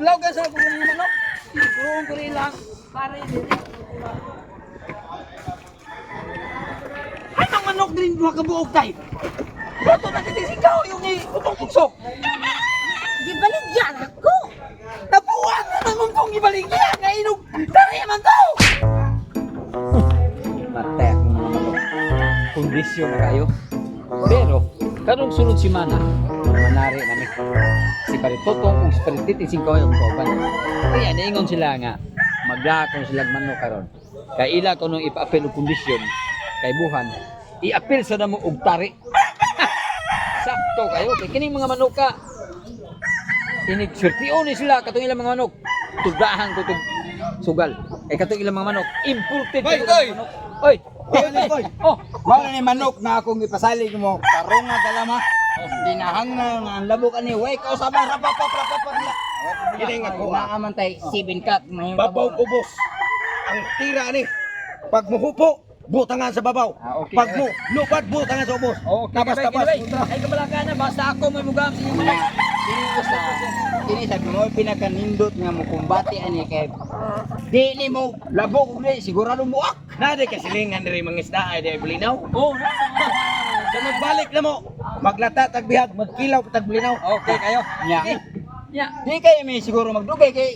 Vlog sa kung mga manok. Buong ko rin lang. Para hindi. Ay, ang manok din duha ka buok tay. Luto na titisikaw yung ni utong tukso. Gibaligyan ako. Nabuwag na naman kong ibaligyan nga inog. Tari man to! Matay akong mga manok. Kondisyon na kayo. Pero, karong sunod si Mana, manari nami. Si Paritotong ug si Parititi singkaw yung kauban. Kaya niingon sila nga, maglakon sila manok karon. Kay ila ko nung ipa-appeal og kondisyon kay buhan, i-appeal sa namo og tari. Sakto kayo kay kining mga manok ka. Inig swerte ni sila katong ilang mga manok. Tugahan ko tug sugal. Kay katong ilang mga manok imported Hoy, katong hoy! ilang manok. Oy! Hoy, hoy! Oh, Mao na ni manok na akong ipasalig mo. Karong nga dala ma. Dinahang na nga ang labo kani. Way ka usaba rapapap rapapap. Kini nga ko ah. Naaman tay 7 cut. Mahimo Babaw ubos. Ang tira ni. Pag muhupo, butangan sa babaw. Ah, okay. Pag mo lupad, butangan sa ubos. Okay, Tabas kabay, tabas. kabay. Ay kabalaka na basta ako may mugam sa inyong manok. Kini usa. Kini sabi mo pinakanindot nga mo kumbate ani kay di ni mo labo og di sigurado mo ak. Na di kay silingan diri mga isda ay di bulinaw. Oh, na. Sa magbalik na mo, maglata tag bihag, magkilaw tag bulinaw. Okay kayo. Nya. Okay. Nya. Di kay may siguro magdugay kay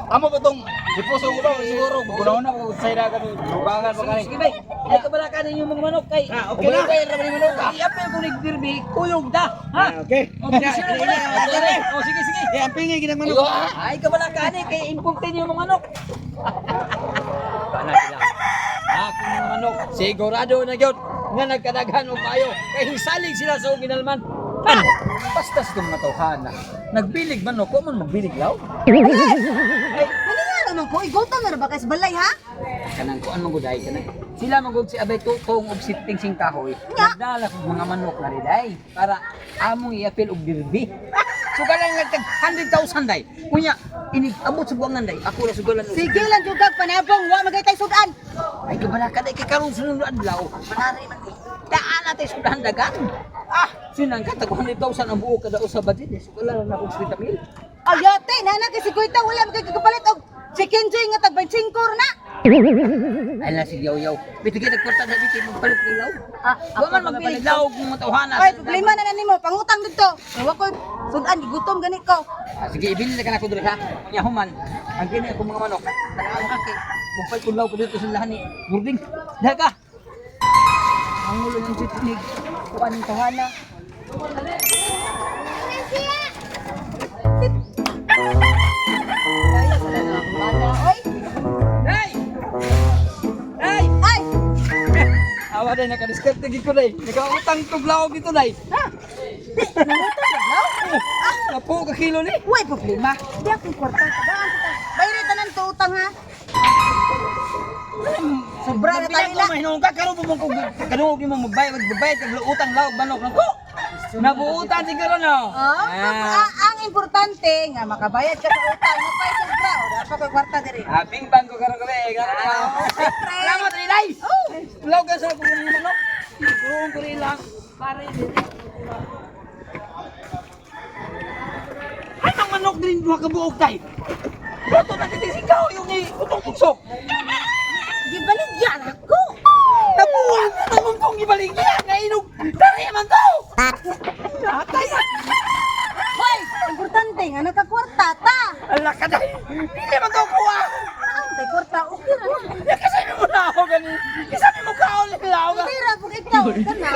amo ba tong gipuso ko daw siguro gunaw na ko sa dagat lubangan pa kani. Sige, bay. Ay kabalaka na inyong mga manok kay. Ah, okay na. Ubay ra ba ni manok ah? I-appeal ko ni Dirby, kuyog ta. Ha? Ah, okay. Oh, sure ko na. Oh, sige, sige. Eh, ang pingay ginang manok. Ay, kabalaka ni kay imported yung mga manok. Pana sila. Ako mga manok, sigurado na gyud nga nagkadaghan og maayo kay hisalig sila sa ginalman. Ano? Basta sa itong mga tawhana. Nagbilig manok, ko man magbilig law. Malinga naman ko, igutom na ra ba kay sa balay ha? Kanang kuan man gud ay kanang. Sila man gud si Abay Tutong og siting sing kahoy. Nga. Nagdala kog mga manok na rin para among iapil og dirbi. Sugalan lang tag 100,000 day. Kunya inig abot sa buwangan day. Ako ra sugalan. Sige lang jugag panabong, wa magay tay sudan. Ay kabala ka day kay karon sunod adlaw. Manari man ni. Daan natin sudahan dagan. Ah, sinang ka tag 100,000 ang buo kada usa budget. Eh, Sugalan na akong 30 mil. Ayate, nana kay si Kuita wala magay kapalit og chicken joy nga tag 25 na. Ay lang si Yaw Yaw. Bitigay nagkwarta na bitigay magpalit ng law. Ah, Wa man magbilig law kung matawhana. Ay, problema na na nimo, pangutang dito. Kay wa koy sudan, gigutom gani ko. Ah, sige, ibili na ka na ko diri ha. Unya human. Ang kini ako mga manok. Tanaw ka kay mupay ko law ko dito sa lahan ni Gurding. Daha ka. Ang ulo ng titinig. Kuan ning tawana. Kaya sala na akong bana, oy. Hey! Hey! Ay, Awa day nakadiskarte gid ko day. Nakautang tug law dito day. ha? Di, nangutang ka law? Ah, napo ka kilo ni. Way problema. Di akong kwarta. Tagaan kita. Bayri tanan to utang ha. Sobra na tayo Magbilang ko mahinuong ka karon mo kung kadungog nimo magbayad magbayad kag utang law manok nako. Nabuutan siguro no. Oh, ang importante nga makabayad ka sa utang, mapay sobra o dapat koy kwarta diri. Ah, bing bang ko karon gabi. Ah, siyempre. Salamat rin ay. Oh. Vlog ka sa kung mga manok. Buong ko rin lang. Para hindi. Ay, ang manok din duha ka buok tay. Luto na titisikaw yung ni utong tukso. Gibaligyan ako. Nabuwag na naman kong ibaligyan nga inog. Tari man to. Natay. Hoy, importante nga nakakwarta ta. Ala ka day. Hindi man to kuha. Ang tay kwarta okay ra na. Kasabi mo na ako gani. Kasabi mo kaon nila ako. Hindi ra pug ikaw kana.